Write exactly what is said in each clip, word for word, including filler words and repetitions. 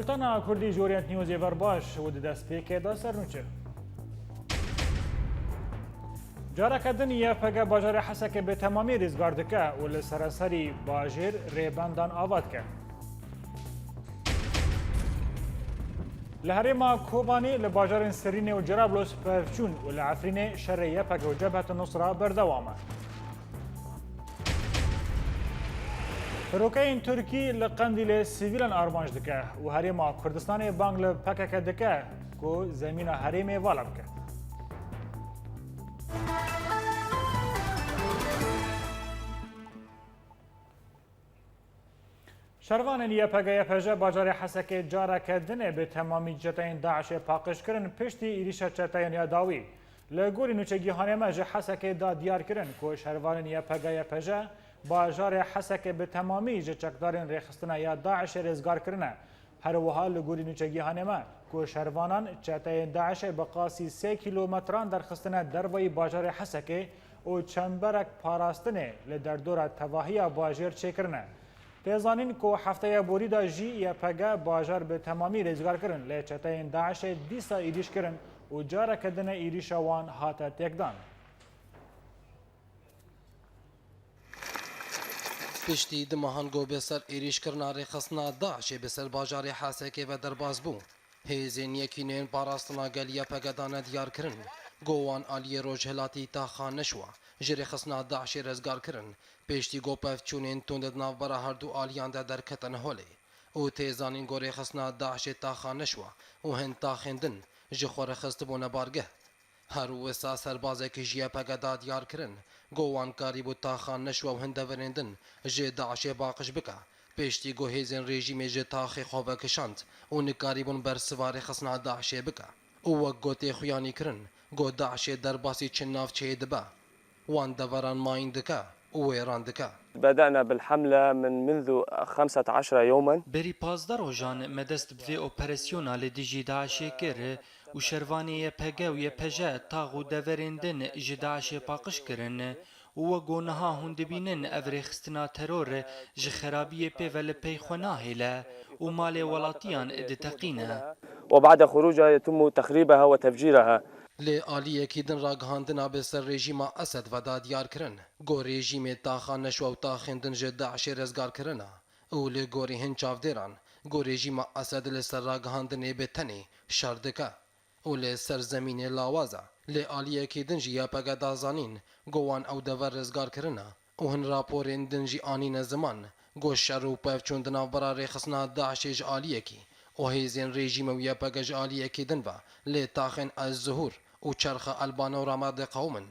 Sultana Kurdî ji Orient Newsê ver baş û di destpêkê de sernûçe. Careke din Y P G bajarê Hesekê bi temamî rêzgar dike û li sereserî bajêr rêbendan ava dike. Li herêma Kobanê li bajarên Sirînê û Cerablos pevçûn û li Efrînê şerê Y P G û Cebhet Nusra berdewam e. Firokeyên Tirkî li Qendîlê sivîlan armanc dike û Herêma Kurdistanê bang li P K K dike ku zemîna herêmê vala bike. Şervanên Y P G Y P J bajarê Hesekê careke din ê bi temamî çeteyên DAIŞê paqij kirin piştî êrîşa çeteyên ya dawî. Li gorî nûçegihanê me ji Hesekê da diyar kirin ku şervanên Y P G Y P J bajarê Hesekê bi temamî ji çekdarên rêxistina ya DAIŞê rêzgar kirine. Her wiha li gorî nûçegihanê me ku şervanan çeteyên DAIŞê bi qasî sê kîlometran derxistine derveyî bajarê Hesekê û çemberek parastinê li derdora tevahiya bajêr çêkirine. Tê zanîn ku hefteya borî de jî Y P G bajar bi temamî rêzgar kirin, lê çeteyên DAIŞê dîsa êrîş kirin û careke din e êrîşa wan hate têkdan. Piştî du mehan ku bi ser êrîşkirina rêxistina DAIŞê bi ser bajarê Hesekê ve derbas bû, hêzên yekînên parastina gel Y P G dane diyar kirin ku wan aliyê rojhilatî taxa Neşwa ji rêxistina DAIŞê rêzgar kirin, piştî ku pevçûnên tund di navbera herdu aliyan de derketin holê û tê zanîn ku rêxistina DAIŞê taxa Neşwa û hin taxên din ji xwe re xistibûne bargeh. Her wisa serbazekî ji Y P G da diyar kirin ku wan karîbû taxa Neşwa û hin deverên din ji DAIŞê paqij bike, piştî ku hêzên rejîmê ji taxê xwe vekişand û nikarîbûn bersiva rêxistina DAIŞê bike û wek ku tê xuyanî kirin ku DAIŞê derbasî çi navçeyê dibe, wan deveran mayîn dike û wêran dike. بدأنا بالحملة من منذ خمسة عشر يوما. Berî pazdeh rojan me dest bi vê operasyona li dijî DAIŞê kir û şervanê Y P G û Y P J tax û deverên din ji DAIŞê paqij kirin û wek ku niha hûn dibînin ev rêxistina teror ji xerabiyê pê ve li pey xwe nahêle û malê welatiyan diteqîne. وبعد خروجها يتم تخريبها وتفجيرها. Li aliyekî din ragihandina bi ser rejîma Esed ve da diyar kirin ku rejîmê taxa Neşwa û taxên din ji DAIŞê rêzgar kirine û li gorî hin çavdêran ku rejîma Esed li ser ragihandinê bi tenê şer dike û li ser zemînê lawaz e. Lê aliyekî din jî Y P G da zanîn ku wan ew dever rêzgar kirine û hin raporên din jî anîne ziman ku şer û pevçûn di navbera rêxistina DAIŞê ji aliyekî û hêzên rejîmê û Y P G ji aliyekî din ve li taxên Ez Zuhur û Çerxa El Panorama diqewimin.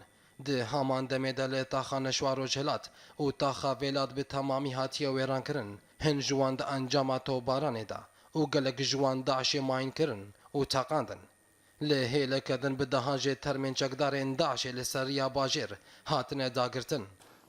Di heman demê de li taxa Neşwa Rojhilat û taxa Vêlat bi temamî hatiye wêrankirin. Hin ji wan di encama topbaranê de û gelek ji wan DAIŞê mayîn kirin û teqandin. Li hêleke din bi dehan jê termên çekdarên DAIŞê li ser riya bajêr hatine dagirtin.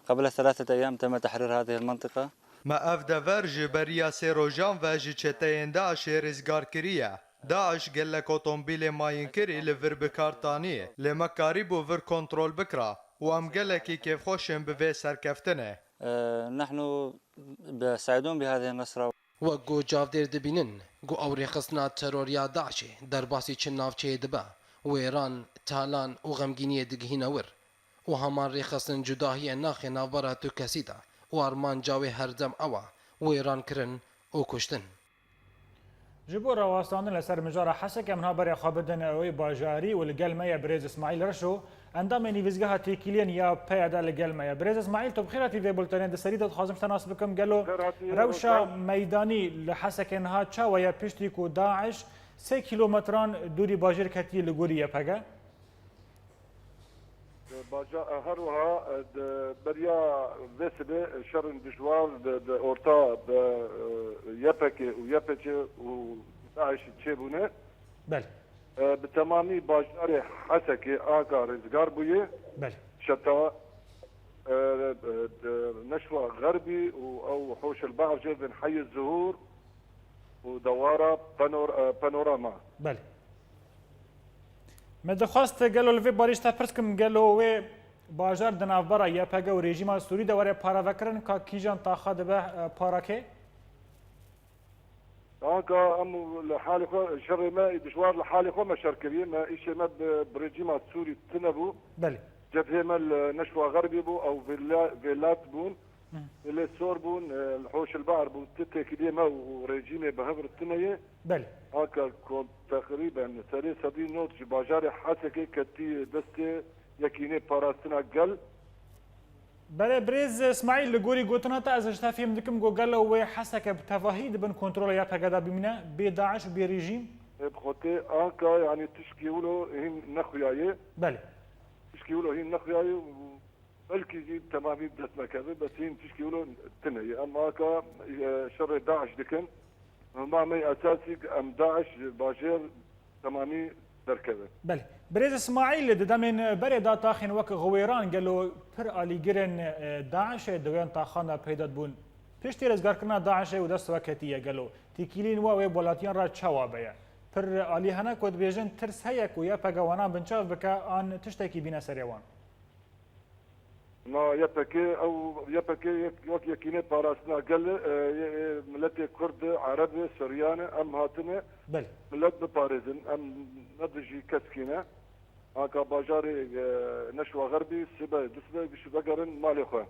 قبل ثلاثة أيام تم تحرير هذه المنطقة. Me ev dever ji beriya sê rojan ve ji çeteyên DAIŞê rêzgar kiriye. DAIŞ gelek otomobîlê mayînkirî li vir bi kar tanî, lê me karîbû vir kontrol bikira û em gelekî kêfxweş in bi vê serkeftinê. آه، نحن سعيدون بهذه النصرة. Wek ku çavdêr dibînin ku ew rêxistina teror ya DAIŞê derbasî çi navçeyê dibe, wêran, talan û xemgîniyê digihîne wir û heman rêxistin cudahiyê naxe navbera tu kesî de û armanca wê herdem ew e wêrankirin û kuştin. Ji bo rawestandin li ser mijara Hesekê em niha berê xwe bidin wê bajarî û li gel me ye birêz Îsmaîl Reşo, endamê Nivîzgeha Têkiliyên ya P Y D li gel me ye. Birêz Îsmaîl, tu bi xêr hatî vê bultenê. Di serî de dixwazim ji te nas bikim, gelo Xêr hatî, rewşa Rojda. Meydanî li Hesekê niha çawa ye piştî ku DAIŞ sê kîlometran dûrî bajêr ketiye li gorî Y P G? Baca-, her wiha, e, di beriya vê sibê şerên dijwar di, di orta bi, e, Y P G û Y P G û DAIŞ çêbûne. Belê. E, bi temamî bajarê Hesekê aga rêzgar bûye. Belê. Şeta, e, e, di Neşwa Xerbî û ew Hoşel Bahçe bin Heyî Zuhur û dewara Panor-, e, Panorama. Belê. Me dixwest gelo li vê barî ji te pirs kim, gelo wê bajar di navbera Y P G û rejîma Sûrî de were paravekirin, ka kîjan taxa dibe, e, parakê? Anka em li halê xwe, şerê me dijwar li halê xwe me şer kiriye. Me îşê me bi, bi rejîma Sûrî tune bû. Belê. Cebhê me li Neşwa Xerbî bû, ew vêla-, vêlat bûn. Hı. Lê sor bûn, e, li Hoşilbahar bûn. Ti têkiliyê me û rejîmê bi hev re tune ye. Belê. Anka kon-, teqrîben serê sedî nod ji bajarê Hesekê ketî destê yekînê parastina gel. Belê, birêz Îsmaîl, li gorî gotina te ez ji te fêm dikim ku gelo wê Heseke bi tevahî di bin kontrola Y P G de bimîne, bê DAIŞ û bê rejîm? Ê, bi xwe tê anka, yanî tişkî wilo hîn nexuyaye. Belê. Tişkî wilo hîn nexuyaye û belkî jî temamî bi dest nekeve, bes hîn tişkî wilo tune ye. Em anka, e, şerê DAIŞ dikin. Hema me esasî em DAIŞ ji bajêr temamî derkeve. Belê. Birêz Îsmaîl, di demên berê de taxên wek Xiwêran gelo pir alîgirên, e, DAIŞê di wêyan taxan de peyda dibûn. Piştî rizgarkirina DAIŞê û dest we ketiye gelo. Têkilîn we wê welatiyan re çawa beye? Pir alî hene ku dibêjin tirs heye ku Y P G wanan binçav bike an tiştekî bîne serê wan? Na, Y P G, ew Y P G yek, wek yekînê parastina gel, e, yê, e, miletê Kurd, Ereb, Suryan, em hatine Belê. milet biparêzin. Em ne dijî keskî ne. Anka bajarê, e, Neşwa Xerbî, sibe, du sibe, biş vegerin malê xwe.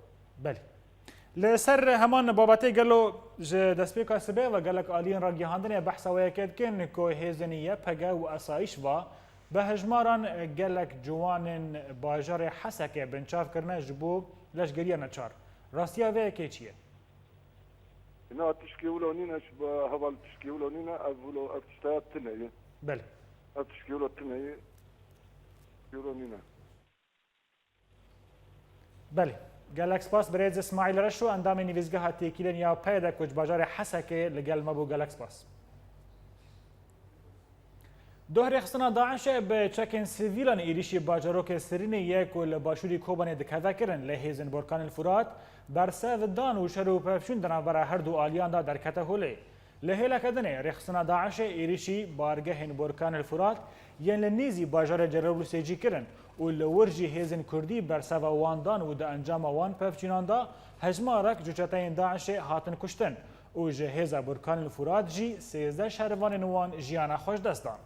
Belê. Li ser heman babetê gelo ji destpêka sibê ve gelek aliyên ragihandinê behsa wê yekê dikin ku hêzên Y P G û esayîş va, bi hejmaran gelek ciwanên bajarê Hesekê binçav kirine ji bo leşgeriya neçar. Rastiya vê yekê çi ye? Na, tişkê wilo nîne, ji bo heval tişkê wilo nîne, ev wilo, ev tişta tune ye. Belê. Ev tişkê wilo tune ye. Tişkê wilo nîne. Belê. Gelek spas birêz Îsmaîl Reşo, endamê Nivîzgeha Têkilên ya PYD ku ji bajarê Hesekê li gel me bû. Gelek spas. Doh rêxistina DAIŞê bi çekên sivîlan êrîşî bajarokê Sirînê ye ku li başûrî Kobanê dikeve kirin, lê hêzên Borkanil Furat bersev dan û şer û pevçûn di navbera her du aliyan de derkete holê. Li hêleke dinê, rêxistina DAIŞê êrîşî bargehên Borkanil Furat yên li nêzî bajarê Cerablusê jî kirin û li wir jî hêzên Kurdî berseva wan dan û di encama wan pevçûnan de hejmarek ji çeteyên DAIŞê hatin kuştin û ji hêza Borkanil Furat jî sêzdeh şervanên wan jiyana xwe ji dest dan.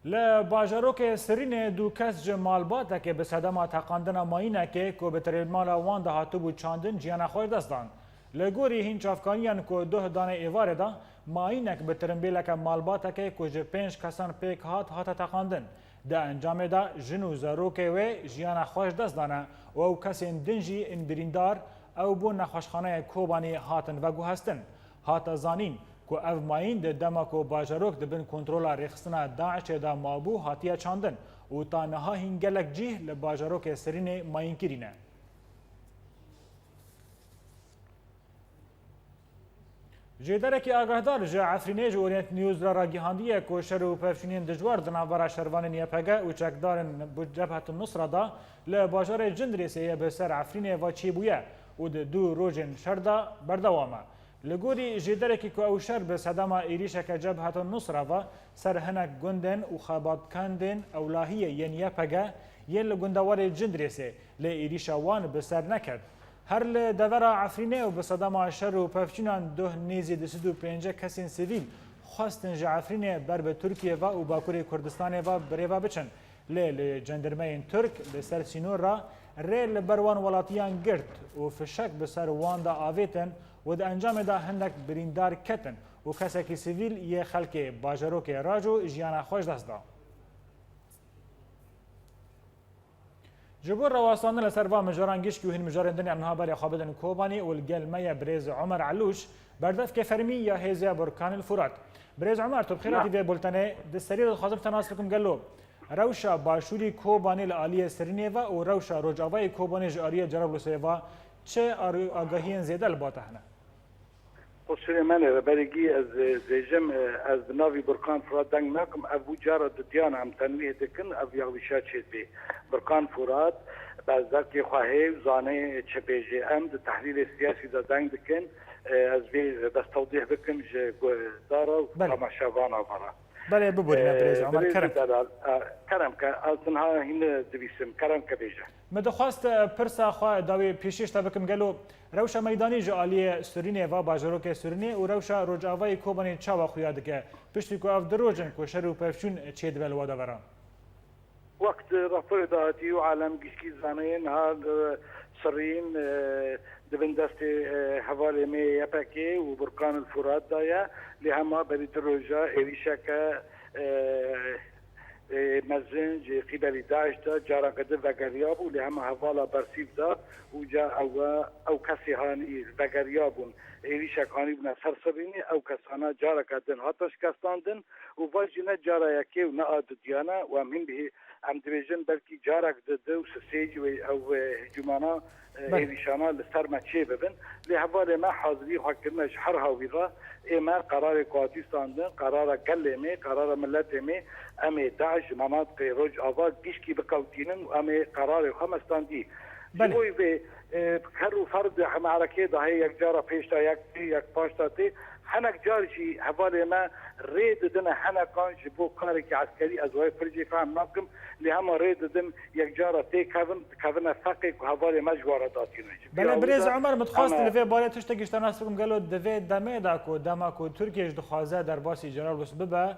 Li bajarokê Sirînê du kes ji malbatekê bi sedema teqandina mayînekê ku bi tirêlmala wan de hatibû çandin, jiyana xwe ji dest dan. Li gorî hîn çavkaniyan ku doh dane êvarê de, mayînek bi tirimbêleke malbatekê ku ji pênc kesan pêk hat, hate teqandin. Di encamê de jin û zarokê wê jiyana xwe ji dest dane û ew kesên din jî ên birîndar ew bo nexweşxaneya Kobanê hatin veguhestin. Hate zanîn ku ev mayîn di dema ku bajarok di bin kontrola rêxistina DAIŞê de mabû hatiye çandin û ta niha hîn gelek cih li bajarokê Sirînê mayînkirî ne. Jêderekî agahdar ji Efrînê ji Orient News re ragihandiye ku şer û pevçûnên dijwar di navbera şervanên Y P G û çekdarên Cebhet Nusra de li bajarê Cindirêsê yê bi ser Efrînê ve çêbûye û di du rojên şer de berdewam e. Li gorî jêderekî ku ew şer bi sedema êrîşeke Cebhet Nusra ve ser hinek gundên û xebatkendên ewlahiyê yên Y P G yên li gundewarê Cindirêsê, lê êrîşa wan bi ser neket. Her li devera Efrînê û bi sedema şer û pevçûnan doh nêzî du sed û pêncî kesên sivîl xwestin ji Efrînê ber bi Tirkiyê ve û Bakurê Kurdistanê ve bi rê ve biçin. Lê li cendirmeyên Tirk li ser sînor re rê li ber wan welatiyan girt û fişek bi ser wan de avêtin û di encamê de hindek birîndar ketin û kesekî sivîl yê xelkê bajarokê Raco jiyana xwe ji dest da. Ji bo rawestandin li ser van mijaran gişkî û hîn mijarên din em niha berê xwe bidin Kobanî û li gel me ye birêz Omer Elûş, berdevkê fermî ya hêzê Burkanil Furat. Birêz Omer, tu bi xêr hatî vê bultenê. Di serî de dixwazim te nas bikim gelo rewşa başûrî Kobanê li aliyê Sirînê ve û rewşa rojavayê Kobanê ji aliyê Cerablusê ve çi ar-, agahiyên zêde li ba te hene? Qusurê me lê, berê gî ez, e, dibêjim, e, ez bi navî Burkan Firat deng nakim. Ev bû cara dudiyan em tenwîh dikin, ev yawîşa çêdibê. Burkan Firat, bezdevkê xwe hê û zanê çi bêjê. Em di tehlîlê siyasî de deng dikin. E, ez vê bes tewdîh bikim ji guhdara û Belê. temaşevana ve re. Belê, biborîne, E, birêz Omer, birêz kerem. Delal, e, kerem ke, ez niha hîn dibîsim, kerem ke bêje. Me dixwest, e, pirsa xwe dawî pêşîş te bikim, gelo rewşa meydanî ji aliyê Sirînê va bajarokê Sirînê û rewşa Rojavayê Kobanê çawa xuya dike? Piştî ku ev du roj in ku şer û pevçûn çêdibe li wa devera. Wek di raporê de hatî û alem gişkî zanê, niha li Sirîn, e, di bin destê, e, hevalê me Y P G û Burkan el Furat de ye. Lê hema berî du roja êrîşeke, e, e, mezin ji qîbelî DAIŞ de careke din vegeriya bû, lê hema hevala bersîv de û ca ew, ew kesê hanî vegeriya bûn, êrîşek hanî bûne ser Sirînê, ew kesana careke din hate şikestandin û va jî ne cara yekê û ne a dudiyane û em hîn bihê-, em dibêjin belkî carek di di û sisê jî wê ew, e, hicûmana, e, Belê. êrîşana li ser me çê bibin. Lê hevalê me hazirî xwe kirine ji her hawî re. Ê me qerarê ku hatî standin, qerara gelê me, qerara miletê me, em ê DAIŞ ji menatiqê Rojava gişkî bikewtînin û em ê qerarê xwe me standî. Ji Belê. bo vê, e, her û ferd di heme erekê de heye, yek cara pêş de yek tê, yek paş de tê. Hinek car jî hevalê me rê didine henekan ji bo karekî eskerî, ez wayê pir jê fehm nakim, lê hema rê didin yek cara tê kevin, dikevine feqê ku hevalê me ji wan re datîne. Ji Belê, vî birêz awî de Omer, min dixwest em li vê barê tiştekî ji te nas bikim, gelo di vê demê de ku dema ku Tirkiye jî dixwaze derbasî Cerablus bibe,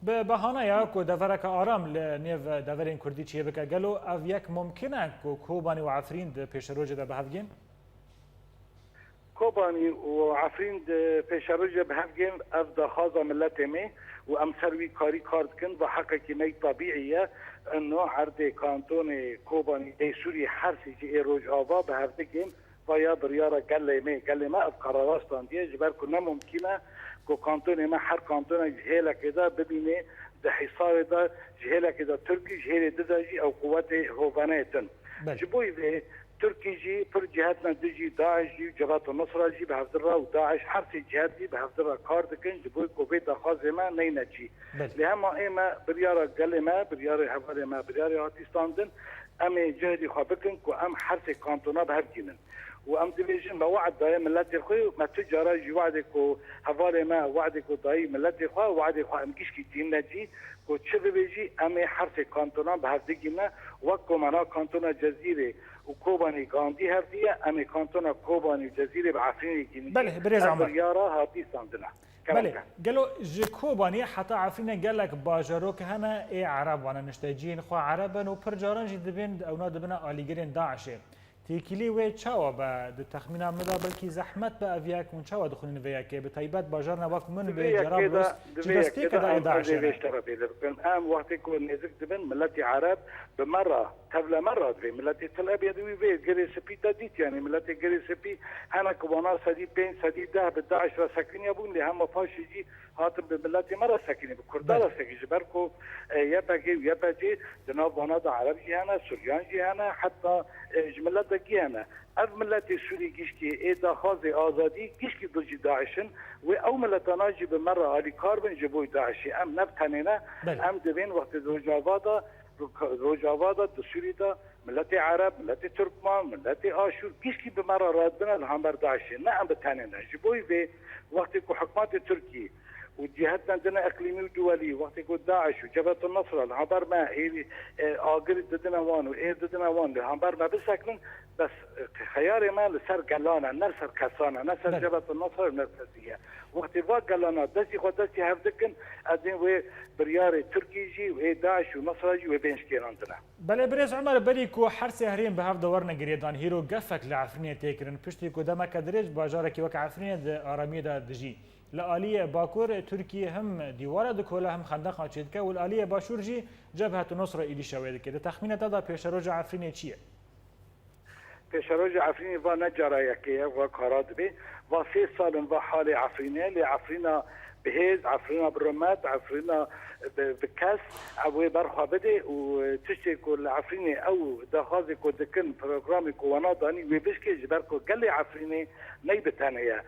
bi behaneya ku devereke aram li nêv deverên Kurdî çêbike, gelo ev yek mumkin e ku Kobanî û Efrîn di pêşerojê de bi hev gên? Kobanî û Efrîn di pêşerojê bi hev gên, ev daxwaza miletê me û em ser wî karî kar dikin, va heqekî me yî tabîî ye. Ino erdê kantonê Kobanî ê Sûriyê her sê jî ê Rojava bi hev digên, va ya biryara gelê me, gelê me ev qerara standiye, ji ber ku ne mumkîn e ku kantonê me her kantonek ji hêlekê de bibîne di hîsarê de, ji hêlekê de Tirkî, ji hêlê di de jî ew quwetê hovane din. Belê. Ji bo vê Tirkî jî pir cîhetine dijî DAIŞ jî, Cebhet û Nusra jî bi hevdir re û DAIŞ her sê cîhet jî bi hevdir re kar dikin, ji bo ku vê daxwazê me neyne cî. Belê. Lê hema ê me biryara gelê me, biryarê hevalê me, biryarê hatî standin, em ê cehdî xwe bikin ku em her sê kantona bi hev gînin. Û em dibêjin me we'd daye miletê xwe, me tu cara jî we'dê ku hevalê me we'dê ku dayî miletê xwe, we'dê xwe em gişkî tînine cî, ku çi bibe jî em ê her sê kantonan bi hev digîne, wek ku me na kantona Cezîrê û Kobanî gandî hev diye, em ê kantona Kobanî û Cezîrê bi Efrînê gînî. Belê, birêz Emer. Ev biryara hatî standine. Kerem Belê, ke. Gelo ji Kobanî heta Efrînê gelek bajarok hene ê Ereb wane, nişteciyên xwe Ereb in û pir caran jî dibên ewna dibine alîgirên DAIŞê. Têkilî wê çawa be? Di texmîna min de belkî zehmet be ev yek, hûn çawa dixwînin vê yekê? Bi taybet bajarna wek min Di vê bê yekê de, Cerablus di ji vê destpêka yekê de de ê em ez ê DAIŞê vê ne. ji te re bêle bikim. Em wextê ku nêzik dibin, miletê Ereb bi me re, tevle me re divê. Miletê Til Ebyed wî vê Girê Spî te dît, yanî miletê Girê Spî hene ku wana sedî pênc, sedî deh bi DAIŞ re sekiniye bûn, lê hema paşê jî hatin bi miletê me re sekinî, bi Kurda Belê. re sekinî, ji ber ku, e, Y P G û Y P G di nav vana de Ereb jî hene, Suryan jî hene, heta, e, ji milet de gî hene. Ev miletê Sûrî gişkî ê daxwazê azadî gişkî dijî DAIŞ in, wê ew miletana jî bi me re alîkar bin ji bo DAIŞê. Em ne bi tenê ne, Belê. em divên wextê Rojava de, Rojava de, di Sûrî de, miletê Ereb, miletê Tirkman, miletê Aşûr, gişkî bi me re radibine li hember DAIŞê. Ne em bi tenê ne. Ji bo vê wextê ku hikûmetê Tirkî û cîhetên din a iqlîmî û duwelî, wextê ku DAIŞ û Cebhet Nusra li hember me êrî, e, agirî didine wan û êr didine wan li hember me bisekinin, bes, e, xeyarê me li ser gelan e, ne li ser kesan e, ne ser Belê. Cebhet Nusra, ne ser diye. Wextê va gelana destî xwe destî hev dikin, ez ên wê biryarê Tirkî jî û ê DAIŞ û Nusra jî wê bên şikênandine. Belê, birêz Omer, berî ku her sê herêm bi hev de werine girêdan, hîro gefek li Efrînê tê kirin. Piştî ku demeke dirêj bajarekî wek Efrînê di aramiyê de dijî. Li aliyê Bakur, Tirkî him dîwara dikole, him xendeqan çêdike û li aliyê Başûr jî Cebhet Nusra êrîşa wê dike. Di texmîna te de pêşeroja Efrînê çi ye? Pêşeroja Efrînê va ne cara yekê ye, va kara dibe. Va sê sal in va halê Efrînê, lê Efrîna bi hêz, Efrîna bi rimet, Efrîna bi, bi kes, ew wê berxwe bidê û tiştê ku li Efrînê ew daxwazê ku dikin, programê ku wana danî wê bişkê, ji ber ku gelê Efrînê ney bi tenê ye.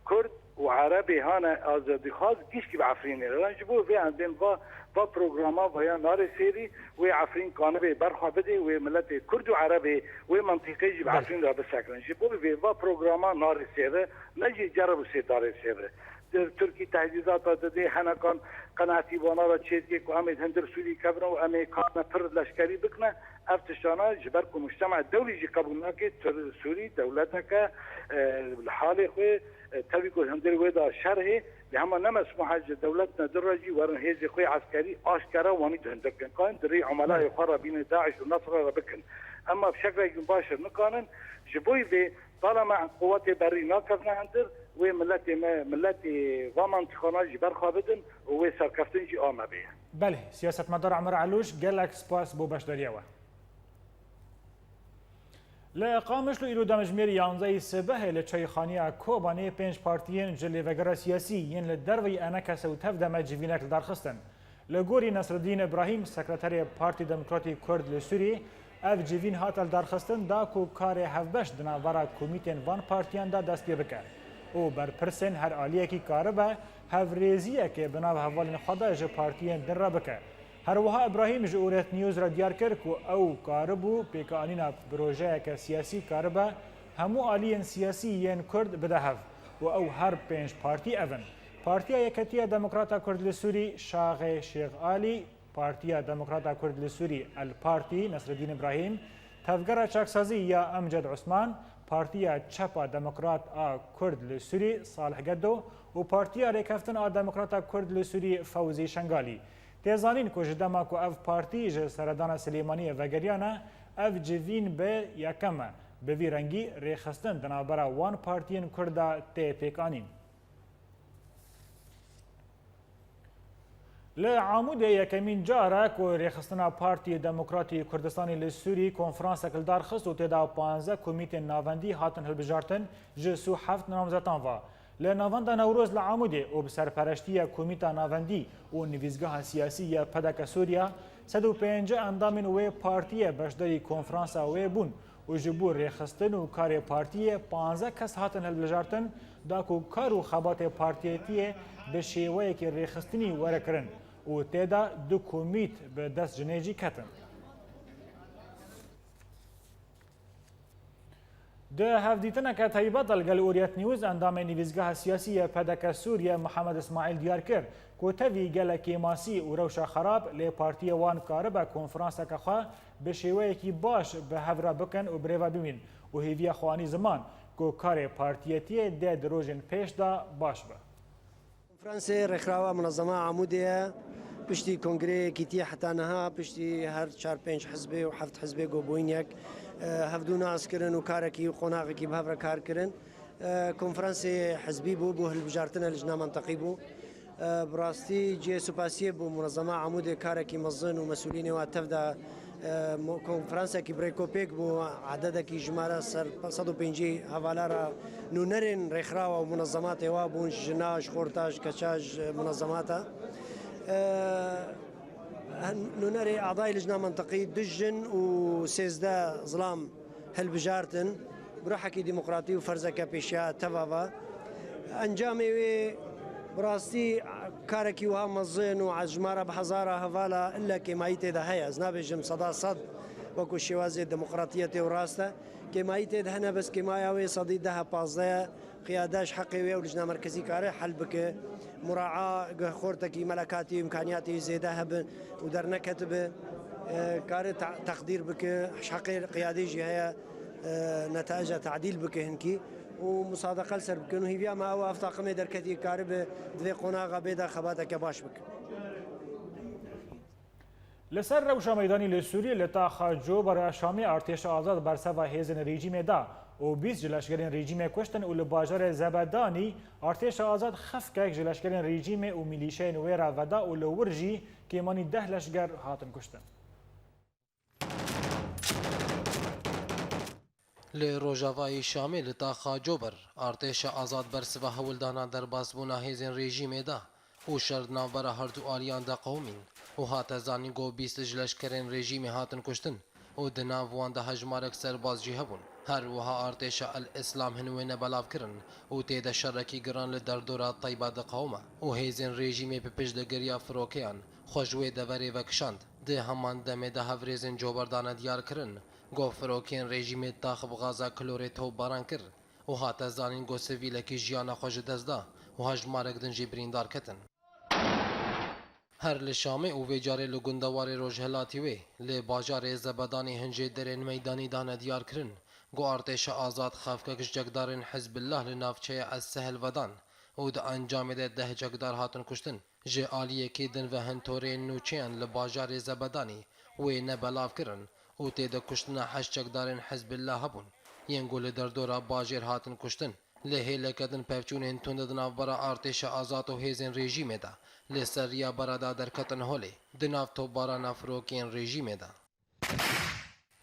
Kurd, û Erebê hane azadîxwaz gişkî bi Efrînê re. Ji bo vê endên va, va programa vaya narê sêrî, wê Efrîn kanibê berxwe bidê, wê miletê Kurd û Erebê wê mintîqê jî bi Belê. Efrîn re bisekirin. Ji bo vê va programa narê sêre, ne jî cerib û sêdarê sêre. Di Tirkî tehdîdata didê, henekan qenaetî wana re çêdike ku em ê di hundir Sûrî kevin û em ê karine pir leşkerî bikine. Ev tiştana ji ber ku mujtema dewlî jî qebûl nake, Tir-, Sûrî dewleteke, e, li halê xwe, e, tevî ku hundir wê de şer hê, lê hema ne mesmûh e ji dewletine din re jî werin hêzê xwe yê eskerî aşkere wanî di hundir kin. Karin di rê emelahê xwe re bînin DAIŞ û Nesre re bikin. Em ev şeklekî baş e nikanin. Ji bo vê, talama quwetê berî nakevne hundir, wê miletê me, miletê va mintîqana jî berxwe bidin û wê serkeftin jî a me bê. Belê, siyasetmedar Emer Elûş, gelek spas bo beşdariya we. Li Qamişlo îro demjimêr yanzehê sibehê li çayxaniya Kobanê pênc partiyên ji lêvegera siyasî yên li derveyî ENKS û TEV de me civînek li dar xistin. Li gorî Nesreddîn Îbrahîm, sekreterê Partî Demokratî Kurd li Sûriyê, ev civîn hate li dar xistin da ku karê hevbeş di navbera komîtên van partiyan de dest pê bike û berpirsên her aliyekî karibe hevrêziyekê bi nav hevalên xwe de ji partiyên din re bike. Her wiha Îbrahîm ji Oret News re diyar kir ku ew karibû pêkanîna projeyeke siyasî karibe hemû aliyên siyasî yên Kurd bide hev û ew her pênc partî ev in: Partiya Yeketiya Demokrata Kurd li Sûrî, Şaxê Şêx Alî, Partiya Demokrata Kurd li Sûrî, El Partî, Nesreddîn Îbrahîm, Tevgera Çaksazî ya Emced Osman, Partiya Çepa Demokrat a Kurd li Sûrî, Salih Geddo û Partiya Rêkeftin a Demokrata Kurd li Sûrî, Fewzî Şengalî. Tê zanîn ku ji dema ku ev partî ji seredana Silêmaniyê vegeriyane, ev civîn bi yekem e. Bi vî rengî rêxistin di navbera wan partiyên Kurd de tê pêkanîn. Li Amûdê yekemîn car e ku Rêxistina Partiyê Demokratî Kurdistanê li Sûrî konferansek li dar xist û tê de panzdeh komîtên navendî hatin hilbijartin, ji sî û heft namzetan ve. Li Navenda Newroz li Amûdê û bi serpereştiya Komîta Navendî û Nivîsgeha Siyasî ya P D K Sûriya, sed û pêncî endamên wê partiyê beşdarî konferansa wê bûn û ji bo rêxistin û karê partiyê panzdeh kes hatin hilbijartin, da ku kar û xebatê partiyetiyê bi şêweyekî rêxistinî were kirin û tê de du komît bi dest jinê jî ketin. Di hevdîtineke taybet de li gel Oriyet News, endamê Nivîsgeha Siyasî ya P D K Sûriye Mihemed Îsmaîl diyar kir ku tevî gelek kêmasî û rewşa xerab lê partiyê wan karibe konferanseke xwe bi şêweyekî baş bi hev re bikin û bi rê ve bimîn û hêviya xwe anî ziman ku karê partiyetiyê dê di rojên pêş de baş be. Konferansê Rêkxirawa Munezema Amûdê ye. Piştî kongreyê yekîtiyê heta niha, piştî her çar pênc hizbê û heft hizbê ku bûyîn yek, e, hevdû nas kirin û karekî û qonaxekî bi hev re kar kirin. E, konferansê hizbî bû, bû hilbijartine li jina menteqî bû. E, bi rastî cihê supasiyê bû Munezema Amûdê, karekî mezin û mesûlînê wa tev de, e, mo-, konferansekî bi rêkopêk bû, ededekî jimara ser sed û pêncî hevala re nûnerên rêkxirawa û munezematê wa bûn, ji jina, ji xorta, ji keça, ji munezemata. E, nûnerê adayê lijna menteqî, du jin û sêzdeh zilam hilbijartin, bi ruhekî demokratî û ferzeke pêşiya teva ve. Encamê wê bi rastî karekî wiha mezin û ez ji me re bi hezara hevala ille kêmayî tê de heye. Ez nabêjim seda sed wekû şêwazê demokratiyetê û rast e. Kêmayî tê de hene, bes kêmaya wê sedî deh pazdeh ye. Qiyade ji heqê wê û lijna merkezî kare hel bike. Muraa guhxortekî, melekatî, îmkaniyatê zêde hebe û derneketibe, e, kare te-, teqdîr bike. Ji heqê qiyadê jî heye, e, netaica tadîl bike hinkî û musadeqe li ser bikin û hîviya me ew e, ev taqimê derketî karibe di vê qonaxa bê de xebateke baş bike. Li ser rewşa meydanî li Sûriyê li taxa Cober a Şamê artêşa azad berseva hêzên rejîmê da û bîst ji leşkerên rejîmê kuştin û li bajarê Zebedanî artêşa azad xefkek ji leşkerên rejîmê û milîşeyên wê re veda û li wir jî kêmanî deh leşker hatin kuştin. Li rojavayê Şamê li taxa Cober, artêşa azad bersiva hewldana derbasbûna hêzên rejîmê da û şer di navbera herdu aliyan de qewimîn û hate zanîn ku bîst ji leşkerên rejîmê hatin kuştin û di nav wan de hejmarek serbaz jî hebûn. Her wiha artêşa El Îslam hin wêne belav kirin û tê de şerekî giran li derdora Teyba diqewime û hêzên rejîmê bi piştgiriya firokeyan xwe ji wê deverê vekişand. Di heman demê de hevrêzên coberdan e diyar kirin ku firokeyên rejîmê tax bi gaza klorê topbaran kir û hate zanîn ku sivîlekî jiyana xwe ji dest da û hejmarek din jî birîndar ketin. Her li Şamê û vê carê li gundewarê rojhilatî wê, li bajarê Zebedanê hin jêderên meydanî dane diyar kirin ku artêşa azad xefkek ji çekdarên Hizbillah li navçeya Es Sehel vedan û di encamê de deh çekdar hatin kuştin. Ji aliyekî din ve hin torên nûçeyan li bajarê Zebedanê wê ne belav kirin û tê de kuştina heşt çekdarên Hizbillah hebûn, yên ku li derdora bajêr hatin kuştin. Li hêleke din pevçûnên tund di navbera artêşa azad û hêzên rejîmê de li ser riya bereda derketin holê, di nav topbarana firokeyên rejîmê de.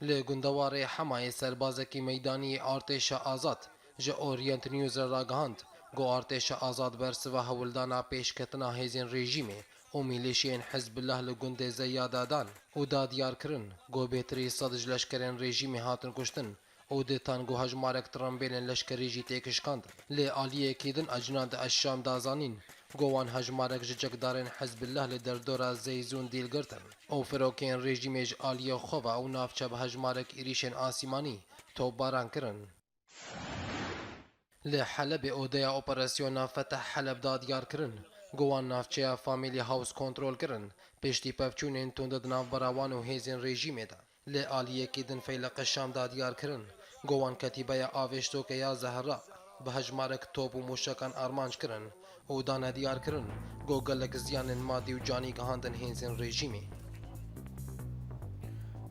Li gundewarê Hemayê serbazekî meydanî yê artêşa azad ji Orient News re ragihand ku artêşa azad bersiva hewldana pêşketina hêzên rejîmê û mîlîşiyên Hizbillah li gundê Zeyyada dan û da diyar kirin ku bêtirî sed ji leşkerên rejîmê hatin kuştin û ditan ku hejmarek tirimbêlên leşkerî jî têk şikandin. Lê aliyekî din ecina di Eşşam da zanîn ku wan hejmarek ji çekdarên Hizbillah li derdora Zeyzûn dîl girtin û firokeyên rejîmê ji aliyê xwe ve ew navçe bi hejmarek êrîşên asîmanî topbaran kirin. Li Helebê odeya operasyona Feteh Heleb da diyar kirin ku wan navçeya Family House kontrol kirin, piştî pevçûnên tund di navbera wan û hêzên rejîmê de. Li aliyekî din Feyleqa Şam da diyar kirin ku wan ketîbeya avêştoke ya Zehra bi hejmarek top û mûşekan armanc kirin û dane diyar kirin ku gelek ziyanên madî û canî gihandin hêzên rejîmê.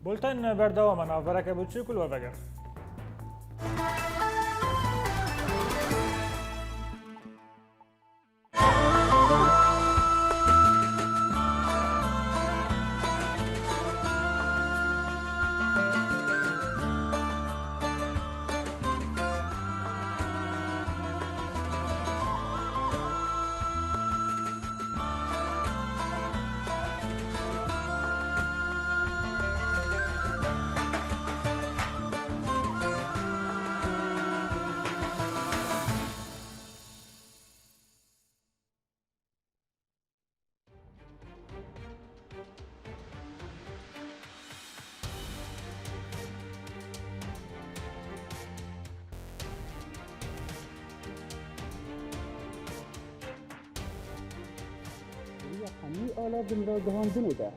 Bulten berdewam e, navbereke biçûk li we veger. Di riya hemî ala vinragihandinê de.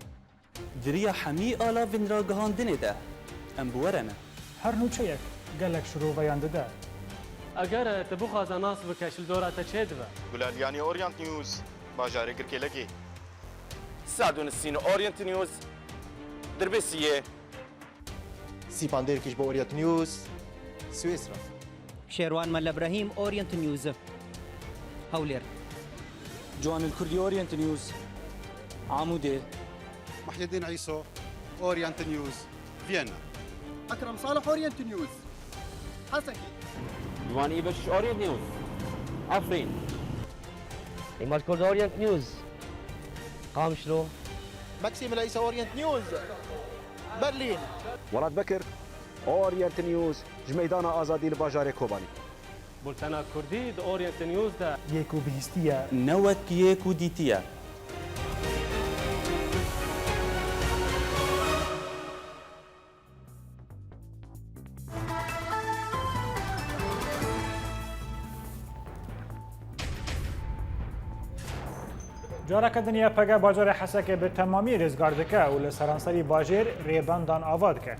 Di riya hemî ala vinragihandinê de em bi we re ne. Her nûçeyek gelek şiroveyan dide. Eger tu bixwaze nas bike, ji li dora te çê dibe. Gulaliyanî Orient News, bajarê Girkêlekê. Sadûnisîn Orient News, Dirbêsiyê. Sîpan Dêrkiş bo Orient News, Swêsra. Şêrwan Melle Brehîm, Orient News, Hewlêr. Ciwanil Kurdî, Orient News, Amûdê. Muhyiddin Îso, Orient News, Viyana. Ekrem Salih, Orient News, Hesekê. Ciwanî Beşiş, Orient News, Efrîn. Îmad Kurd, Orient News, Qamişlo. Meksîm Leysa, Orient News, Berlîn. Welat Bekir, Orient News, ji Meydana Azadî li bajarê Kobanî. Bultena Kurdî di Orient News de. Yê ku bihîstiye. Ne wek yê ku dîtiye. Careke din Y P G bajarê Hesekê bi temamî rêzgar dike û li seranserî bajêr rêbendan ava dike.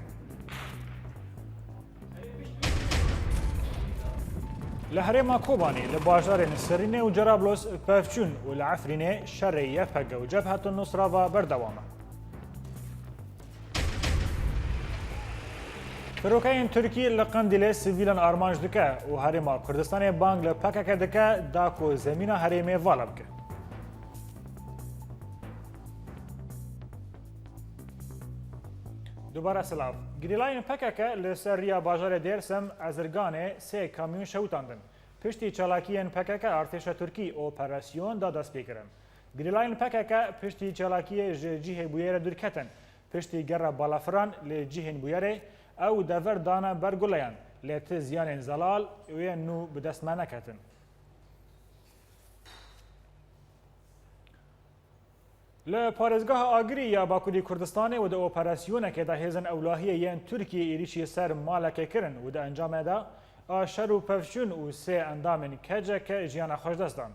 Li herêma Kobanî, li bajarên Serînê û Cerablos pevçûn û li Efrînê şerê Y P G û Cebhetun Nusra ve berdewam e. Firokeyên Tirkî li Qendîlê sivîlan armanc dike û Herêma Kurdistanê bang li P K K dike da ku zemîna herêmê vala bike. Dubare silav. Gerîlayên P K K li ser riya bajarê Dêrsim, Ezirganê sê kamyon şewitandin. Piştî çalakiyên P K K artêşa Tirkî operasyon da destpêkirin. Gerîlayên P K K piştî çalakiyê ji cihê bûyerê dûr ketin. Piştî gera balafiran li cihên bûyerê, ew dever dane ber guleyan. Lê ti ziyanên zelal û yên nû bi dest me neketin. Li parêzgeha Agirî ya Bakurê Kurdistanê û di operasyonekê de hêzên ewlahiyê yên Tirkiyê êrîşî ser malekê kirin û di encamê de a şer û pevçûn û sê endamên K C K jiyana xwe ji dest dan.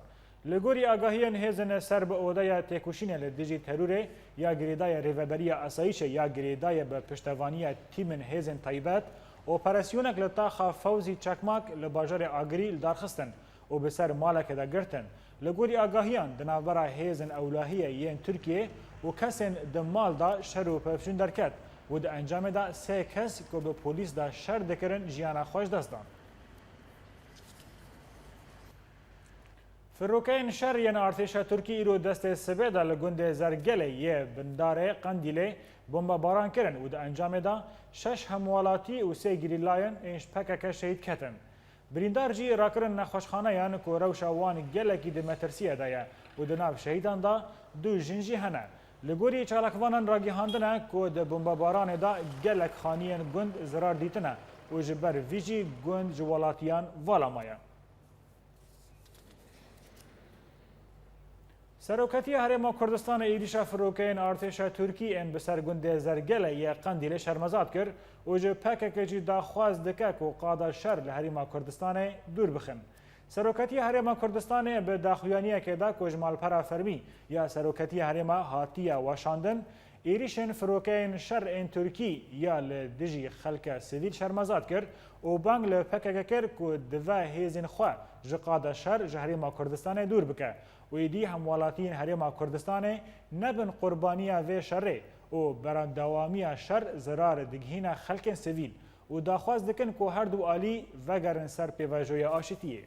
Li gorî agahiyên hêzên ser bi odeya têkoşînê li dijî terorê ya girêdayê Rêveberiya Asayîşê ya girêdayê bi piştevaniya tîmên hêzên taybet, operasyonek li taxa Fewzî Çakmak li bajarê Agirî li dar xistin û bi ser malekê de girtin. Li gorî agahiyan, di navbera hêzên ewlahiyê yên Tirkiyê û kesên di mal de şer û pevçûn derket û di encamê de sê kes ku bi polîs de şer dikirin jiyana xwe ji dest dan. Firokeyên şer yên artêşa Tirkî îro destê sibê de li gundê Zergelê yê bindarê Qendîlê bombebaran kirin û di encamê de şeş hemwelatî û sê gerîlayên ên ji P K K şehîd ketin. Birîndar jî rakirin nexweşxaneyan ku rewşa wan gelekî di metirsiyê de ye û di nav şehîdan de du jin jî hene. Li gorî çalakvanan ragihandine ku di bombebaranê de gelek xaniyên gund zirar dîtine û ji ber vî jî gund ji welatiyan vala maye. Serokatiya Herêma Kurdistanê êrîşa firokeyên artêşa Tirkî ên bi ser gundê Zergelê yê Qendîlê şermezar kir û ji P K K jî daxwaz dike ku qada şer li Herêma Kurdistanê dûr bixin. Serokatiya Herêma Kurdistanê bi daxuyaniyekê da ku ji malpera fermî ya Serokatiya Herêma hatiye weşandin, êrîşên firokeyên şer ên Tirkî ya li dijî xelke sivîl şermezar kir û bang li P K K kir ku dive hêzên xwe ji qada şer ji Herêma Kurdistanê dûr bike û êdî hemwelatiyên Herêma Kurdistanê nebin qurbaniya vê şerê û berandewamiya şer zirar digihîne xelkên sivîl û daxwaz dikin ku her du alî vegerin ser pêvajoya aşitiyê.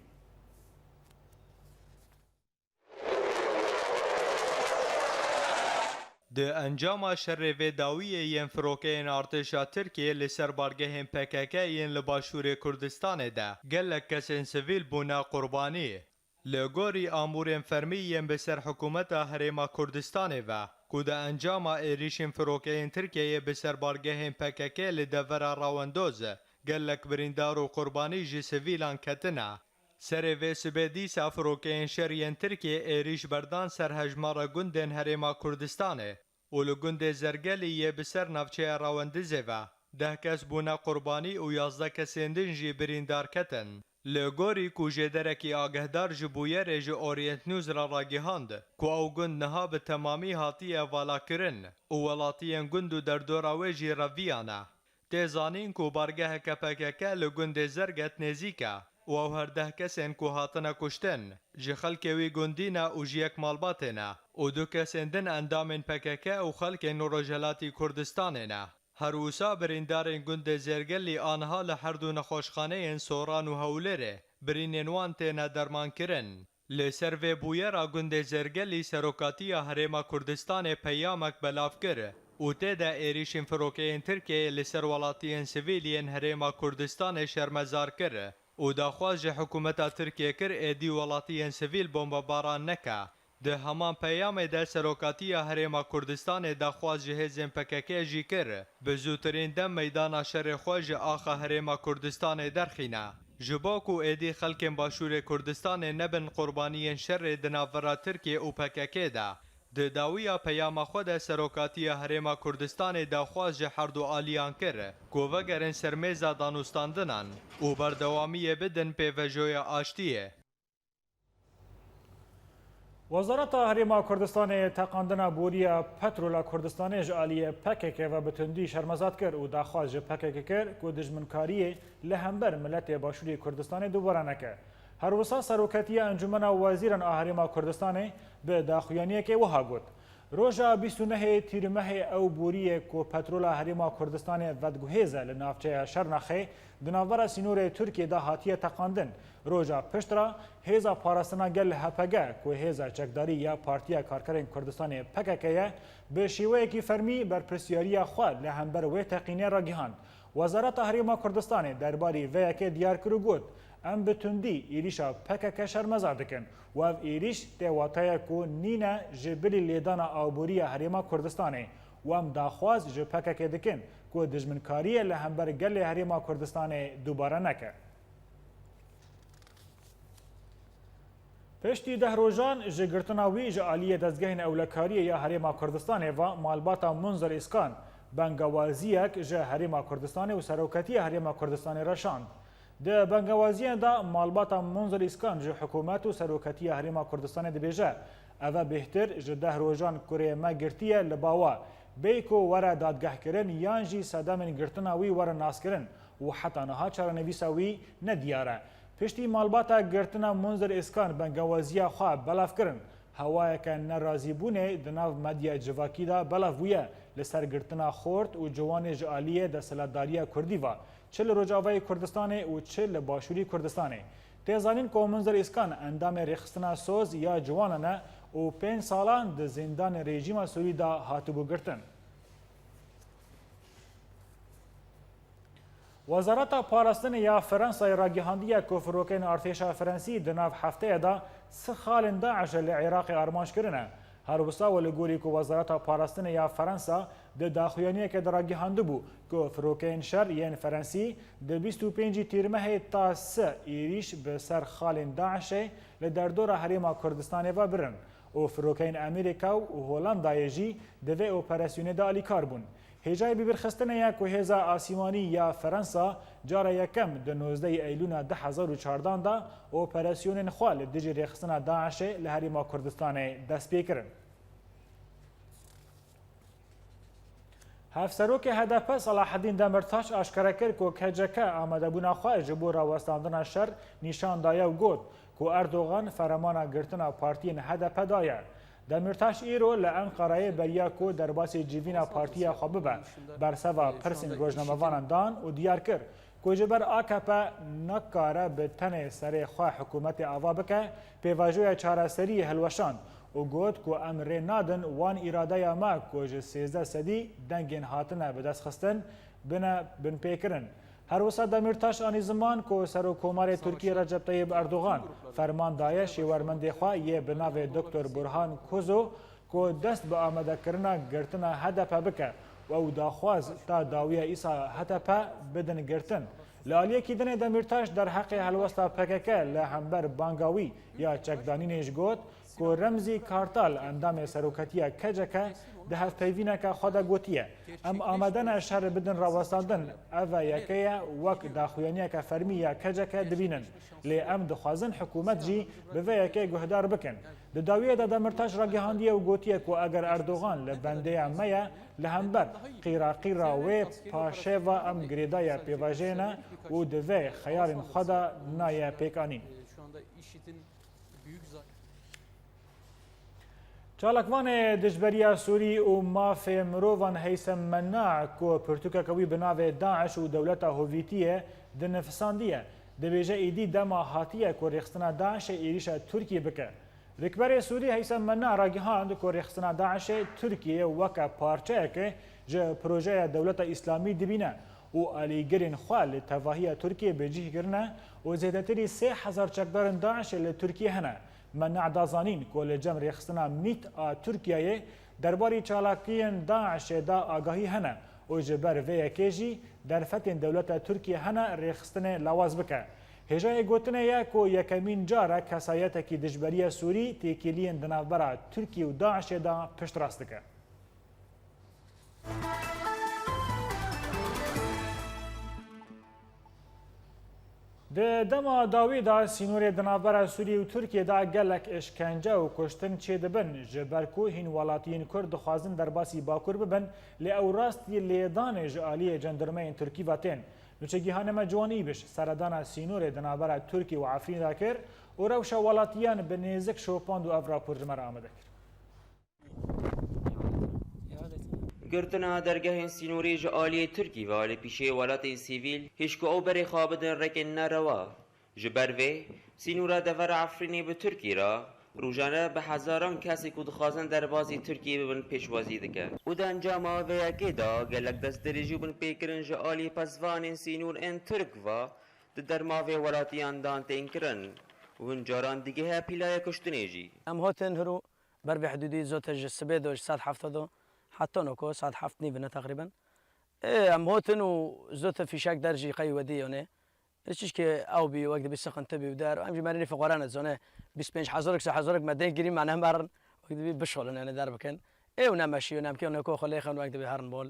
Di encama şerê vê dawiyê yên firokeyên artêşa Tirkiyê li ser bargehên P K K yên li Başûrê Kurdistanê de gelek kesên sivîl bûne qurbanî. Li gorî amûrên fermî yên bi ser hikûmeta Herêma Kurdistanê ve ku di encama êrîşên firokeyên Tirkiyeyê bi ser bargehên P K K li devera Rawendoz gelek birîndar û qurbanî ji sivîlan ketine. Serê vê sibê dîsa firokeyên şer yên Tirkiyê êrîş berdan ser hejmara gundên Herêma Kurdistanê û li gundê Zergelî yê bi ser navçeya Rawendizê ve deh kes bûne qurbanî û yazdeh kesên din jî birîndar ketin. Li gorî ku jêderekî agehdar ji bûyerê ji Orient News re ragihand ku ew gund niha bi temamî hatiye valakirin û welatiyên gund û derdora wê jî reviyane. Tê zanîn ku bargeheke P K K li gundê Zerget nêzîk e û ew her deh kesên ku hatine kuştin, ji xelkê wî gundî ne û ji yek malbatê ne û du kesên din endamên P K K û xelkên Rojhelatî Kurdistanê ne. Her wisa birîndarên gundê Zêrgelî aniha li her du nexweşxaneyên Soran û Hewlêrê birînên wan têne dermankirin. Li ser vê bûyera gundê Zêrgelî Serokatiya Herêma Kurdistanê peyamek belav kir û tê de êrîşên firokeyên Tirkiyeyê li ser welatiyên sivîl yên Herêma Kurdistanê şermezar kir û daxwaz ji hikûmeta Tirkiyê kir êdî welatiyên sivîl bombebaran neke. Di heman peyamê de Serokatiya Herêma Kurdistanê daxwaz ji hêzên P K K jî kir, bi zûtirîn dem meydana şerê xwe ji axa Herêma Kurdistanê derxîne. Ji bo ku êdî xelkên Başûrê Kurdistanê nebin qurbaniyên şerê di navbera Tirkiyê û P K K de, di dawiya peyama xwe de Serokatiya Herêma Kurdistanê daxwaz ji her du aliyan kir ku vegerin ser mêza danûstandinan û berdewamiyê bidin pêvejoya aştiyê. Wezareta Herêma Kurdistanê teqandina boriya petrola Kurdistanê ji aliyê P K K ve bi tundî şermezar kir û daxwaz ji P K K kir ku dijminkariyê li hember miletê Başûrê Kurdistanê dubare neke. Her wisa Seroketiya Encûmena Wezîran a Herêma Kurdistanê bi daxuyaniyekê wiha got, Roja bîst û nehê Tîrmehê ew boriyê ku petrola Herêma Kurdistanê vediguhêze li navçeya Şernaxê di navbera sînorê Tirkiyê de hatiye teqandin. Roja pişt re hêza parastina gel H P G ku hêza çekdarî ya Partiya Karkerên Kurdistanê P K K ye, bi şêweyekî fermî berpirsyariya xwe li hember wê teqînê ragihand. Wezareta Herêma Kurdistanê derbarî vê yekê diyar kir û got, Em bi tundî êrîşa P K K şermezar dikin û ev êrîş tê wateyê ku nîne ji bilî lêdana aboriya Herêma Kurdistanê û em daxwaz ji P K K dikin ku dijminkariyê li hember gelê Herêma Kurdistanê dubare neke. Piştî deh rojan ji girtina wî ji aliyê dezgehên ewlekariyê ya Herêma Kurdistanê ve malbata Munzir Îskan bengawaziyek ji Herêma Kurdistanê û Seroketiya Herêma Kurdistanê re şand. Di bengawaziyan de malbata Munzir Îskan ji hikûmet û Seroketiya Herêma Kurdistanê dibêje, ev e bêhtir ji deh rojan kurê me girtiye li bawa, bêyî ku were dadgehkirin yan jî sedemên girtina wî werin naskirin û heta niha çarenivîsa wî nediyar e. Piştî malbata girtina Munzir Îskan bengawaziya xwe belav kirin, hewayeke nerazîbûnê di nav medya civakî de belav bûye li ser girtina xort û ciwanê ji aliyê desthilatdariya kurdî ve, çi li Rojavayê Kurdistanê û çi li Başûrî Kurdistanê. Tê zanîn ku Munzir Îskan endamê Rêxistina Soz ya Ciwanan e û pênc salan di zîndanê rejîma Sûrî de hatibû girtin. Wezareta Parastinê ya Fransayê ragihandiye ku firokeyên artêşa Fransî di nav hefteyê de sih xalên DAIŞê li Iraqê armanc kirine. Her wisa we li gorî ku Wezareta Parastinê ya Fransa di daxuyaniyekê de ragihandibû ku firokeyên şer yên Fransî di bîst û pêncî Tîrmehê ta sih êrîş bi ser xalên DAIŞê li derdora Herêma Kurdistanê ve birin û firokeyên Amerîka û Holandayê jî di vê operasyonê de alîkar bûn. Hêjayê bîbirxistinê ye ku Hêza Asîmanî ya Fransa cara yekem di nozdehê Eylûna du hezar û çardan de operasyonên xwe li dijî rêxistina DAIŞê li Herêma Kurdistanê dest pê kirin. Hevserokê H D P Selaheddîn Demirtaş aşkere kir ku K C K amadebûna xwe ji bo rawestandina şer nîşan daye û got ku Erdogan fermana girtina partiyên H D P daye. Demîrtaş îro li Enqereyê beriya ku derbasî civîna partiya xwe bibe, berseva pirsên rojnamevanan dan û diyar kir ku ji ber A K P nakare bi tenê serê xwe hikûmetê ava bike, pêvajoya çareseriyê hilweşand û got ku em rê nadin wan îradeya me ku ji sêzdeh sedî dengên hatine bidestxistin, bine binpêkirin. Her wisa Demîrtaş anî ziman ku Serokkomarê Tirkiyê Recep Tayyip Erdogan ferman daye şêwermendê xwe yê bi navê Doktor Burhan Kuzu ku dest bi amadekirina girtina H D P bike û ew daxwaz ta dawiya îsa H D P bidin girtin. Li aliyekî dinê Demîrtaş derheqê helwesta P K K li hember banga wî ya çekdanînê jî got, ku Remzî Kartal, endamê seroketiya K C K, di hevpeyvîneke xwe de gotiye, em amade ne şer bidin rawestandin, ev e yeke ye wek daxuyaniyeke fermî ya K C K dibînin, lê em dixwazin hikûmet jî bi vê yekê guhdar bikin. Di dawiyê de Demirtaş ragihandiye û gotiye ku eger Erdogan li bendeya me ye, li hember qîraqîra wê paşê ve em girêdayî pêvajoyê ne û di vê xeyalên xwe de nayê pêkanîn. Çalakvanê dijberiya Sûrî û mafê mirovan Heysem Menna ku pirtûkeke wî bi navê DAIŞ û Dewleta Hovîtiyê dinivîsandiye, dibêje êdî dema hatiye ku rêxistina DAIŞê êrîşa Tirkiyê bike. Rikberê Sûrî Heysem Menna ragihand ku rêxistina DAIŞê Tirkiyê weke parçeyeke ji projeya Dewleta Îslamî dibîne û alîgirên xwe li tevahiya Tirkiyê bi cih kirine û zêdetirî sê hezar çekdarên DAIŞê li Tirkiyê hene. Menna da zanîn ku li cem rêxistina MÎT a Tirkiyeyê derbarî çalakiyên DAIŞê de agahî hene û ji ber vê yekê jî derfetên dewleta Tirkiyê hene rêxistinê lawaz bike. Hêjayê gotinê ye ku yekemîn car e kesayetekî dijberiya Sûrî têkiliyên di navbera Tirkiyê û DAIŞê de piştrast dike. Di dema dawî de sînorê di navbera Sûriyê û Tirkiyê de gelek îşkence û kuştin çêdibin, ji ber ku hîn welatiyên Kurd dixwazin derbasî Bakur bibin, lê ew rastî lêdanê ji aliyê cendirmeyên Tirkî ve tên. Nûçegîhanê me Ciwan Îbiş seredana sînorê di navbera Tirkiyê û Efrînê de kir û rewşa welatiyan bi nêzik şopand û ev rapor ji me re amade kir. Girtina dergehên sînorî ji aliyê Tirkî ve li pîşeyê welatên sivîl hişk û ew berê xwe bidin rêkên nerewa. Ji ber vê, sînora devera Efrînê bi Tirkî re, rojane bi hezaran kesê ku dixwazin derbasî Tirkiyê bibin pêşwazî dike. Û di encama vê yekê de gelek destdirêjî û binpêkirin ji aliyê pesvanên sînor ên Tirk ve di derma vê welatiyan dan tên kirin û hin caran digihe pîlaya kuştinê jî. Em hatin hiro ber bi hidûdî zote ji sibê de ji saet heft de Heta noko saet heft nîv ne teqrîben. Ê, em hotin û zote fîşek der jî qey wedî yone. Çişkê ew bî, wek dibî sixinti bî û der. Em jî merînî fiqoran e zone. Bîst pênc hezarek, sê hezarek me denk girî, me ne merin. Wek dibî bişolin, yani der bikin. Ê û nemeşî û nemkê û neko xwe lêxin, wek dibî herin bol.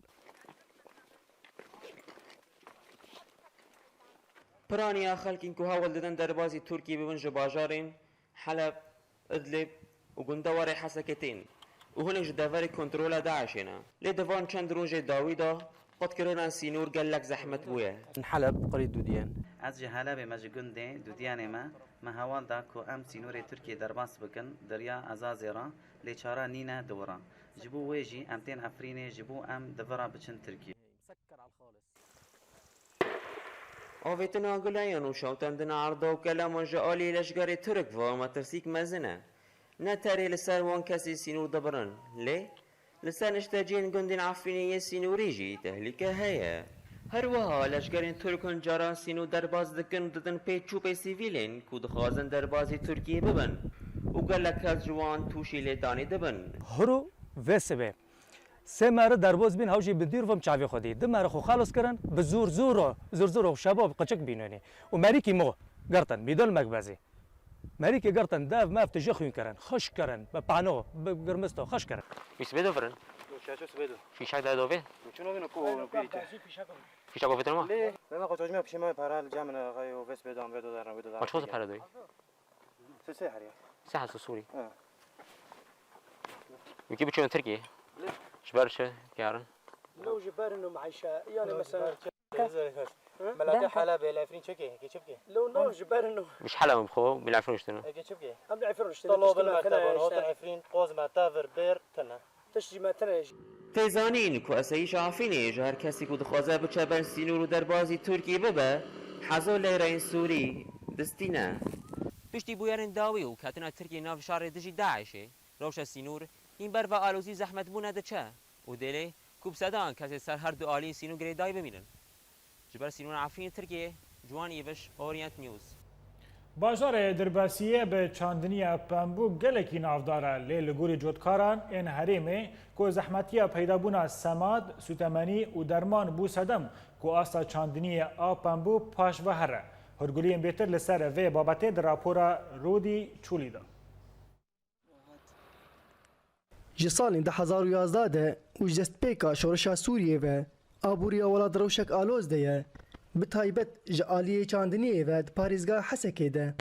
Piraniya xelkên ku hewl didin derbazî Tirkiyê bibin ji bajarên Heleb, Idlib û gundewarê Hesekê tên û hinek ji deverê kontrola DAIŞê ne. Lê di van çend rojê dawî de qutkirina sînor gelek zehmet bûye. Heleb qirî Dûdiyên. Ez ji Helebê me ji gundê Dûdiyanê me, me heval da ku em sînorê Tirkiyê derbas bikin di riya Ezazê re, lê çare nîne di wira. Ji bo wê jî em tên Efrînê, ji bo em di vira biçin Tirkiyê. Avêtina guleyan û şewtandina erda û keleman ji alî leşgerê Tirk ve metirsîk mezin e. Ne terê li ser wan kesê sînor dibirin, lê li ser niştecihên gundên Efrînê yê sînorî jî tehlîke heye. Her wiha leşgerên Tirk hin caran sînor derbas dikin û didin pê çûpê sivîlên ku dixwazin derbasî Tirkiyê bibin û gelek kes ji wan tûşî lêdanê dibin. Hiro vê sibê. Sê meri derbas bîn, hew jî bi dîr vim çavê xwe dî. Du meri xwe xelos kirin, bi zor zor o, zor zor o şebab qiçik bînonî. Û merîkî mo girtin, bîdol mekbezî. Merîkî girtin, dev mev tije xwîn kirin, xişk kirin, bi pano, bi girmisto, xişk kirin. Wî sibê de virin. Şaşo sibê de. Fîşek de dovê. Çuno vîno ku pîrî te. Fîşek o vîtin ma? Lê, me me xwe tojme pişê me para li cem ne, xey o vê sibê de, vê do der, vê do der. Ma çi xwe pere doyî? Sê sê heriya. Sê hezar Sûrî. He. Wekî biçûn Tirkiyê. Lê. Ji ber çi kiyarin? Lo ji ber no meîşe, yani mesela. Meleke Helebê, li Efrîn çi bike? Heke çi bike? Lo no ji ber no. Bi ji Helebê bixwe, bi li Efrîn ruştine. Heke çi bike? Em li Efrîn ruştine. Talo bil mertebon, hotin Efrîn, qoz me, tevir, bêr, tine. Tişt ji me tine. Tê zanîn ku esayîşa Efrînê ji her kesî ku dixwaze biçe ber sînor û derbazî Tirkiyê bibe, hezar leyreyên Sûrî distîne. Piştî bûyerên dawî û ketina Tirkiyê nav şerê dijî DAIŞê, rewşa sînor hîn ber ve alozî û zehmetbûna diçe û dê lê ku bi sedan kesê ser her du aliyên sînor girêdayî bimînin. Ji ber sînora Efrînê Tirkiyê, Ciwan Îviş, Orient News. Bajarê Dirbesiyê bi çandiniya pembû gelekî navdar e, lê li gorî cotkaran ên herêmê ku zehmetiya peydabûna semad, sûtemenî û derman bû sedem ku asta çandiniyê a pembû paş ve here. Hûrguliyên bêtir li ser vê babetê di rapora Rûdî Çûlî de. Ji salên du hezar û yazdeh de û ji destpêka şoreşa Sûriyê ve aboriya welat rewşek aloz de ye. Bi taybet ji aliyê çandiniyê ve di parêzgeha Hesekê de.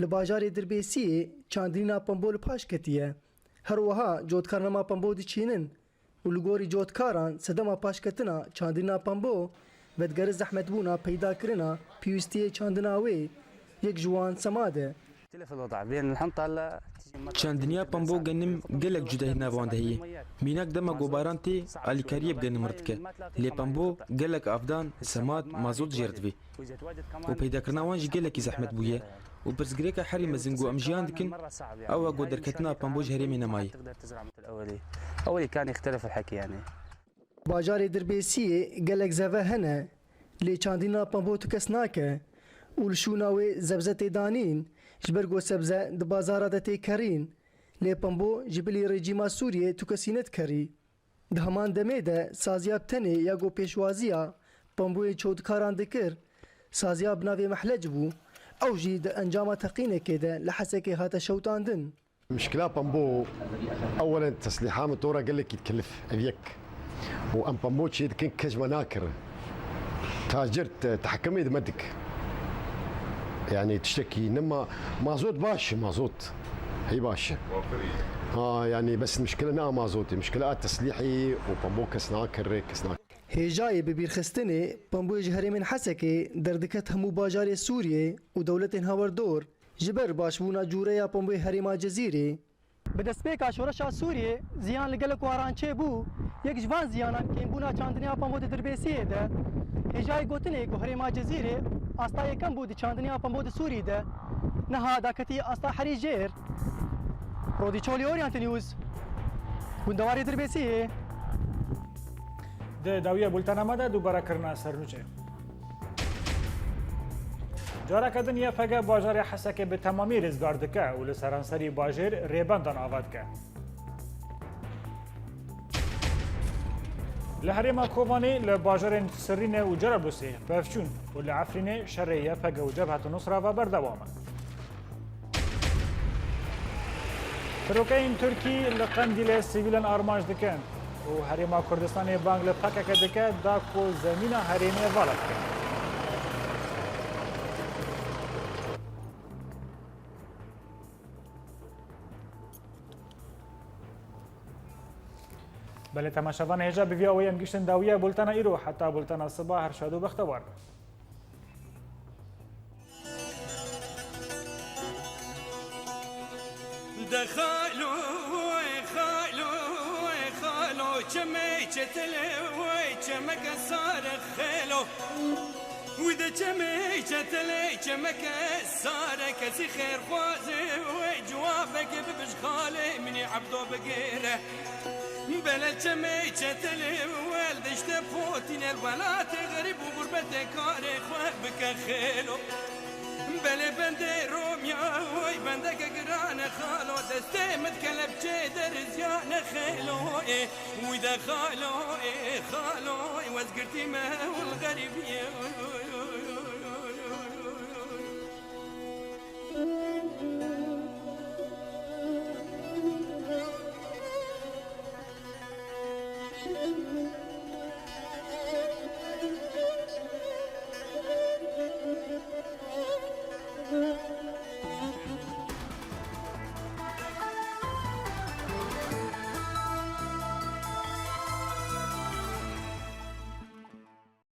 Li bajarê Dirbêsiyê çandinîna pembo li paş ketiye. Her wiha cotkarnama pembo diçînin û li gorî cotkaran sedema paşketina çandinîna pembo vedigere zehmetbûna peydakirina pêwîstiyê çandina wê, yek ji wan semad e. Çandiniya pembo genim gelek cudahî nav wan de heye. Mînak dema ku baran tê, alîkariyê bi genim re dike. Lê pembo gelek avdan, semad, mazot jê re divê. Û peydakirina wan jî gelekî zehmet bûye. Û pirsgirêka herî mezin ku em jiyan dikin, ew e ku derketina pembo ji herêmê nemaye. Bajarê Dirbêsiyê gelek zeve hene, lê çandîna pembo tu kes nake û li şûna wê zebze tê danîn, ji ber ku sebze di bazara de tê kerîn, lê pembo ji bilî rejîma Sûriyê tu kesî nedikerî. Di heman demê de saziya bi tenê ya ku pêşwaziya pemboyê çotkaran dikir, saziya bi navê Mehlec bû, ew jî di encama teqînekê de li Hesekê hate şewitandin. Mişkila pembo, ewelen teslîha motora gelekî dikilif, ev yek. Û em pembo çê dikin, kes me nakir. Tacir te-, tehkimê di me dik. Yani tiştekî nema, mazot baş e, mazot. Hey baş e. Ha, yani bes mişkila ne a mazotê, mişkila a teslîhê û pembo kes nakir, kes nakir. Hêjayê bibîrxistinê pemboyê ji herêmên Hesekê derdiket hemû bajarê Sûriyê û dewletên hawerdor. Ji ber başbûna cûreya pemboyê herêma Cezîrê. Bi destpêka şoreşa Sûriyê ziyan li gelek waran çêbû. Yek ji van ziyanan kêmbûna çandiniya pembo di Dirbêsiyê de. Hêjayê gotinê ku herêma Cezîrê asta yekem bû di çandiniya pembo di Sûrî de. Niha daketî asta herî jêr. Rodî Çolî, Orient News, gundewarê Dirbêsiyê. Di dawiya bultena me de dubare kirina sernûçê. Careke din Y P G bajarê Hesekê bi temamî rizgar dike û li seranserî bajêr rêbendan ava dike. Li herêma Kobanê li bajarên Sirîne û Cerablusê pevçûn û li Efrînê şerê Y P G û Cebhet Nusra ve berdewam e. Firokeyên Tirkî li Qendîlê sivîlan armanc dikin û Herêma Kurdistanê bang li P K K dike da ku zemîna herêmê vala bike. Belê temaşevan, hêja bi vî awayî em giştin dawiya bultena îro. Heta bultena siba her şad û bextewar bin. De xalo, xalo, xalo, çemê çetele, çemeke sare xelo. Wî de çemê çetele, çemeke sare, kesî xêrxwazê wê cewabeke bibij xalê minî Ebdo bigêre. Bele çemê çetele wel dişte potîne welatê xerîb û gurbetê karê xwe bike xêlo. Belê bendê Romya, oy bendeke girane xalo, destê min kelepçê derizyane xêlo, ê, wî de xalo, ê, xalo, ê, wezgirtî me û li xerîbiyê.